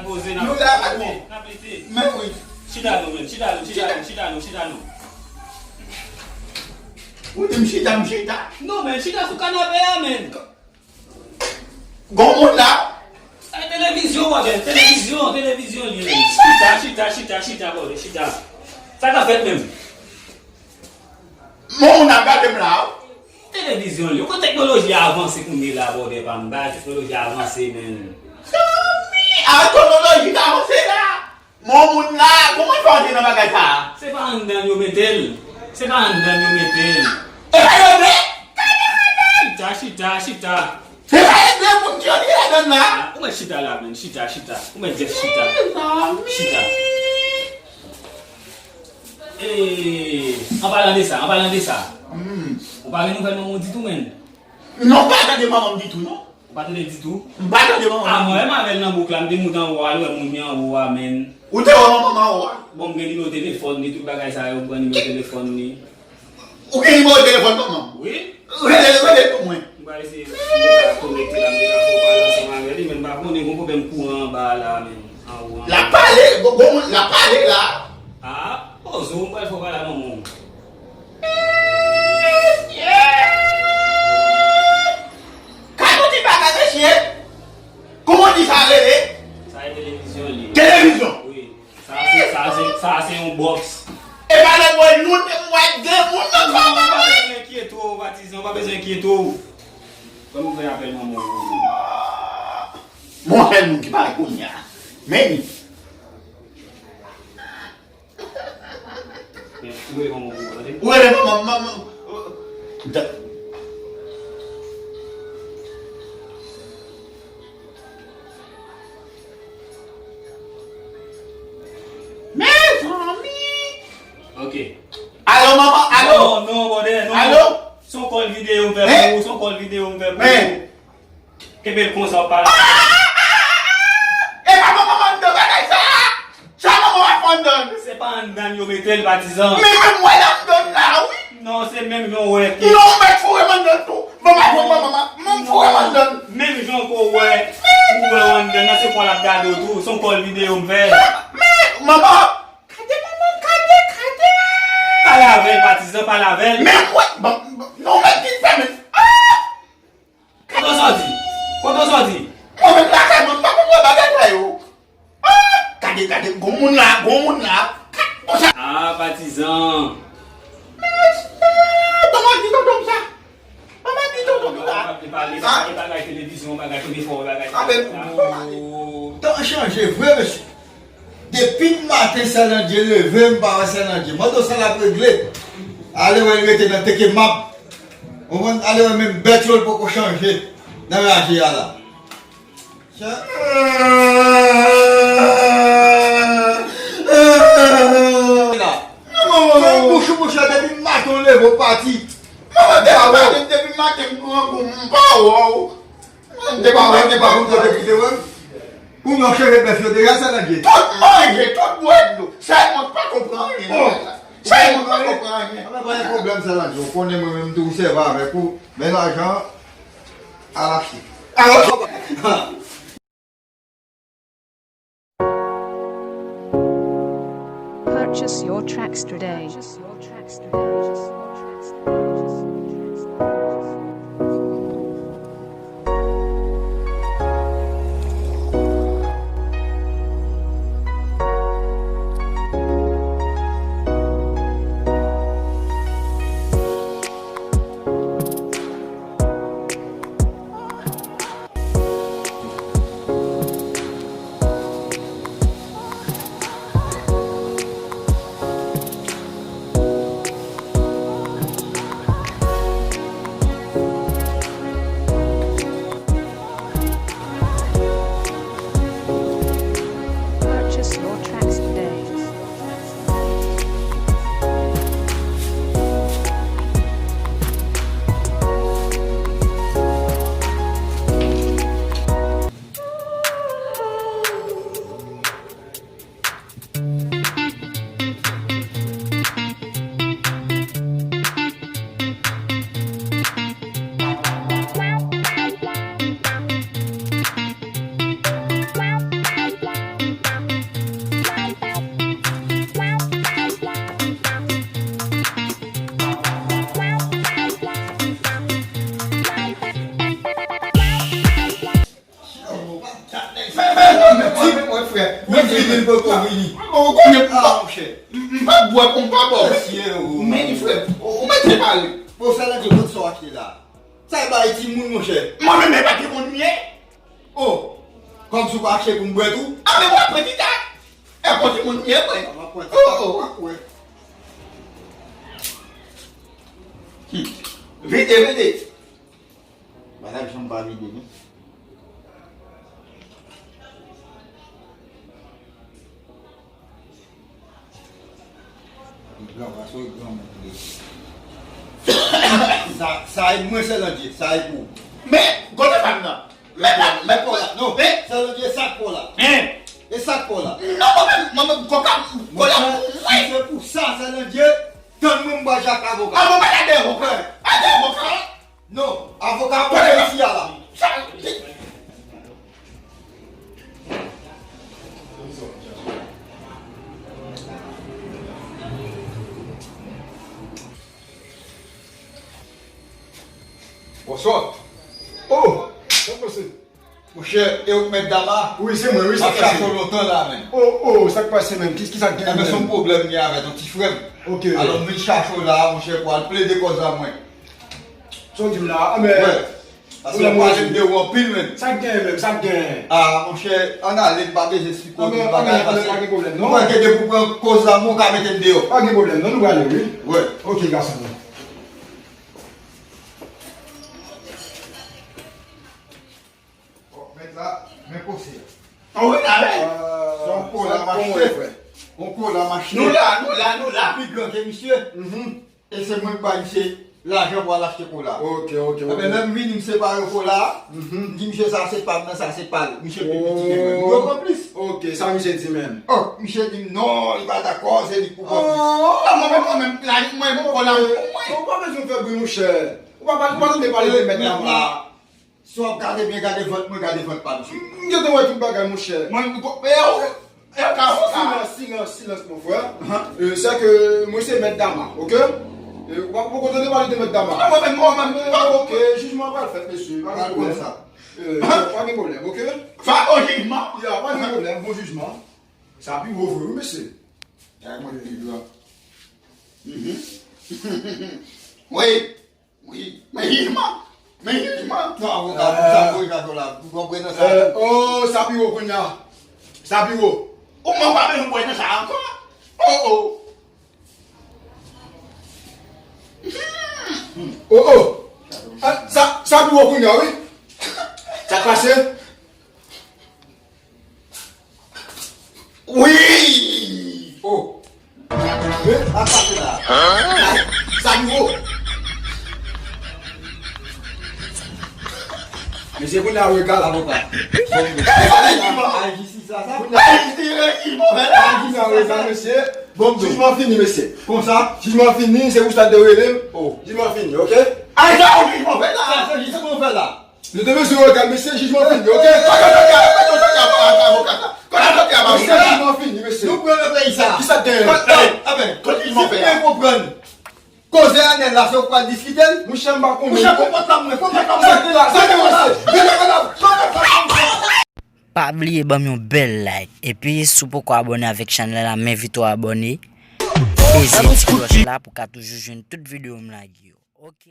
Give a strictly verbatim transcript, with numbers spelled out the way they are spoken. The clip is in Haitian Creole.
Poze, n ap lite, n ap lite. Men wi. Chita non, men. Chita non, chita non, chita non, chita non. Ou di m chita, m chita. Non, men, chita sou kanape a, men. Gon moun la. Ay, televizyon, bòdè. Televizyon, televizyon li ye. Chita, chita, chita, chita, bòdè, chita. Sa k ap fèt menm? Bon moun ap gade m la, wi. Televizyon li. Ou konn teknoloji a avanse kounye la, bòdè pa m. Bagay teknoloji a avanse, men. Zanmi, a teknoloji k avanse la. Bon moun la, kòman l fè antre nan bagay sa a? Se pa anndan yo mete l. Se pa anndan yo mete l. E pa yo de? Gade, gade! Chita, chita, chita. Se pa yo de moun ki antre ladann la? Ou mèt chita la, men. Chita, chita. Ou mèt just chita. Mezanmi. Chita. E, an palan de sa, an palan de sa. Hmm. Ou pa gen nouvèl manman w ditou, men? Non, m pa tande manman m ditou, non. Ou pa tande ditou? M pa tande manman m. A, mwen menm avè l nan bouk la, m te moute anwo a, l wè moun yo anwo a, men. Ou te wè manman m anwo a? Bon, m gen nimewo telefòn li, tout bagay sa yo, m pran nimewo telefòn li. Ou gen nimewo telefòn manman m? Wi. Rele, rele l pou mwen. M pral eseye, m te ka konekte la, m te ka fè w pale ansanm avè li, men m pa konnen, gon pwoblèm kouran anba a la, men, anwo a. L ap pale, gon, gon moun, l ap pale la. A, poze w, m pral fè w pale a manman w. Mesye! Gade yon ti bagay, mesye! Kòman di sa rele? Sa e televizyon li. Televizyon? Wi. Sa se, sa se, sa se yon bòks. E pa lè m wè youn, m wè de moun nan kò mwen. Non, pa bezwen enkyete w, patizan, pa bezwen enkyete w. Ban m fè apèl manman w. Mon sèl moun ki parèt kounye a. Men. Ou rele manman w, tande? Ou rele manman, manman. Da- Mezanmi! Ok. Alo, manman, alo? Non, non, bòdè, non. Alo? Se yon kòl videyo m fè pou ou, se yon kòl videyo m fè pou ou. Kenbe l konsa, w pale. E pa manman m anndan bagay sa a! Sa manman w ap fè anndan? Se pa anndan yo mete l, patizan. Men mwen m wè l anndan la, wi. Non, se menm jan w wè ke. Non, mèt foure m anndan tou. Bon, m ap pran manman m, m foure m anndan. Menm jan ke w wè, ou wè w anndan nan, se kò l ap gade w tou. Se yon kòl videyo m fè. Men, manman, gade manman m, gade, gade. Pale avè l, patizan, pale avè l. Men mwen, bon, bon, non, mèt vin fèmen. Ah! Kote w sòti? Kote w sòti? Mwen menm lakay mwen, m pa konn wè bagay sa yo. Ah! Gade, gade, gon moun la, gon moun la. Konsa. Ah, patizan. Ban m di tonton m sa. Ban m di tonton m sa. Ou pa vle pale, se pa de bagay televizyon, bagay telefòn, bagay sa. Abe, ou pa pale. Tan chanje vre, mesye. Depi maten Sè Landye leve, m pa wè Sè Landye. Mande w sa l ap regle. Ale wè l rete nan teke mab. Ou konprann? Ale wè menm bèt yo l poko chanje nan raje a la. Sa. Fèm bouch ou bouch la depi maten w leve w pati. Manman, depi maten, depi maten m pran kou, m pa wè w. M te pa wè, m te pa konn kote ki te wè m. Kounye a w chanje bèf yo deja, Sè Landye. Tout manje, tout bwè dlo. Sèlman m pa konprann anyen nan bagay la. Sèlman m pa konprann anyen. Anben, pa gen pwoblèm, Sè Landye. Ou konnen mwen menm tou, m sèvi avèk ou. Men lajan al achte. Alò, Purchase your tracks today. Mwen, mwen, frè. Mwen vini, l poko vini. Mwen konnen m pa, monchè. M pa bwè, m pa bwè. Mesye, o. Men, frè, ou mete pale. Bon, sa la di, kot sa w achte la? Sa e bay timoun, monchè. Mwen menm, e pa timoun m ye. O, kòmsi w pa achte pou m bwè tou? A, men w ap pran ti tak. E pa timoun m ye, mwen. O, o. Vide, vide. Bagay janm pa vide, non. Gran, paske gran moun li ye. Sa, sa e mwen, Sèlandye, sa e pou ou. Men, kote fanm nan? Men, men, men, kola, non, men, Sèlandye, sa k pou la. Hein? E sa k pou la. Non, mwen menm, mwen menm, koka, kola, wi. Se pou sa, Sèlandye, tann mwen, m ba jak avoka. A, mwen pa ta de avoka. A, de avoka. Non, avoka pa isi a la. Bonswa. Oh, sa k pase? Monchè, e ou k mèt dam a? Wi, se mwen, wi, sa k pase? M ap chache w lontan la, menm. Oh, oh, sa k pase menm? Ki, ki sa k gen menm? Enben, se yon pwoblèm m gen avèk yon ti frè m. Ok. Alò, m vin chache w la, monchè, pou al plede kòz la mwen. Sa w di m la, a, men. Wè. Paske w pale m de ou anpil, menm. Sa k gen menm, sa k gen? A, monchè, ann ale, m pa bezwen esplike w tout bagay, paske m wè ke depi w pran kòz la, mwen, w ka mete m deyò. Pa gen pwoblèm, non, nou prale, wi. Wè. Ok, gason mwen. Bon, mèt la, men pose a. Ann ale. Se yon kola m achte. Yon kola m achte. Nou la, nou la, nou la. Pi gran ke misye. E se mwen k bay misye lajan pou al achte kola. Ok, ok, ok. Enben, lè m vini, m separe kola a. M di misye, sa se pa m nan, sa se pa l. Misye pi piti ke mwen. M dwe pran plis. Ok, sa misye di menm? Oh, misye di m non, li pa dakò, se li k pou pran plis. Oh, mwen menm, mwen menm, la, mwen, mwen, kola pou mwen. Ou pa bezwen fè bri, monchè. Ou pa, ou pa tande pale de mèt la. Si w ap gade byen, gade vant mwen, gade vant pa misye. M gentan wè tout bagay, monchè. Mwen, m ko-, e, e, e, ka fè sa. Silans, silans, silans, mon frè. Euh, se ke mwen se mèt dam a, ok? Euh, ou pa, ou poko tande pale de mèt dam a. Non, mwen menm, mwen menm, mwen pa. Ok, jijman pral fèt, mesye. Pa gen pwoblèm. Euh, pa gen pwoblèm, ok? Fè yon jijman. Ya, pa gen pwoblèm, bon jijman. Sa pi wo vre, wi, mesye. Gade mwen pi gran. Wi. Wi, men jijman, men jijman. Non, avoka, pou sa, pou sa, pou la, ou konprann sa? Oh, sa pi wo kounye a. Sa pi wo. Ou menm pa bezwen bwè nan sa ankò. Oh, oh. Oh, oh. Ah, sa, sa pi wo kounye a, wi. Sa k pase? Wi! Oh! Men, sa k pase la? Ay, sa nouvo! Mesye, kounye a regal avoka. Ay, jistis la, sa. Ay, jistis, jistis, move la. Kounye a regal, mesye. Bon, jijman fini, mesye. Konsa? Jijman fini, se pou sa te rele m. Oh. Jijman fini, ok? Ay, sa, jijman fè la. Sa, se jijman fè la. Nou te bezwen regal, mesye, jijman fini, ok? Kote w soti a, kote w soti a, avoka sa? Kote w soti a, avoka sa? Mesye, jijman fini, mesye. Nou pran nan peyi sa. Kisa k genyen? Kote, eh, eh, kote jijman fè a? Si m byen konprann, koze Anèl la, se ou k pral diskite l? Monchè, m pa konnen. Monchè, konpòt la mwen, konpòt la mwen. Sa k gen la, sa k gen la, mesye. Vin la, vin la. Pa bliye ban m yon bèl like. Epi, si w poko abòne avèk chanèl la, m envite w abòne. Peze ti klòch la pou w ka toujou jwenn tout videyo m lage yo. Ok.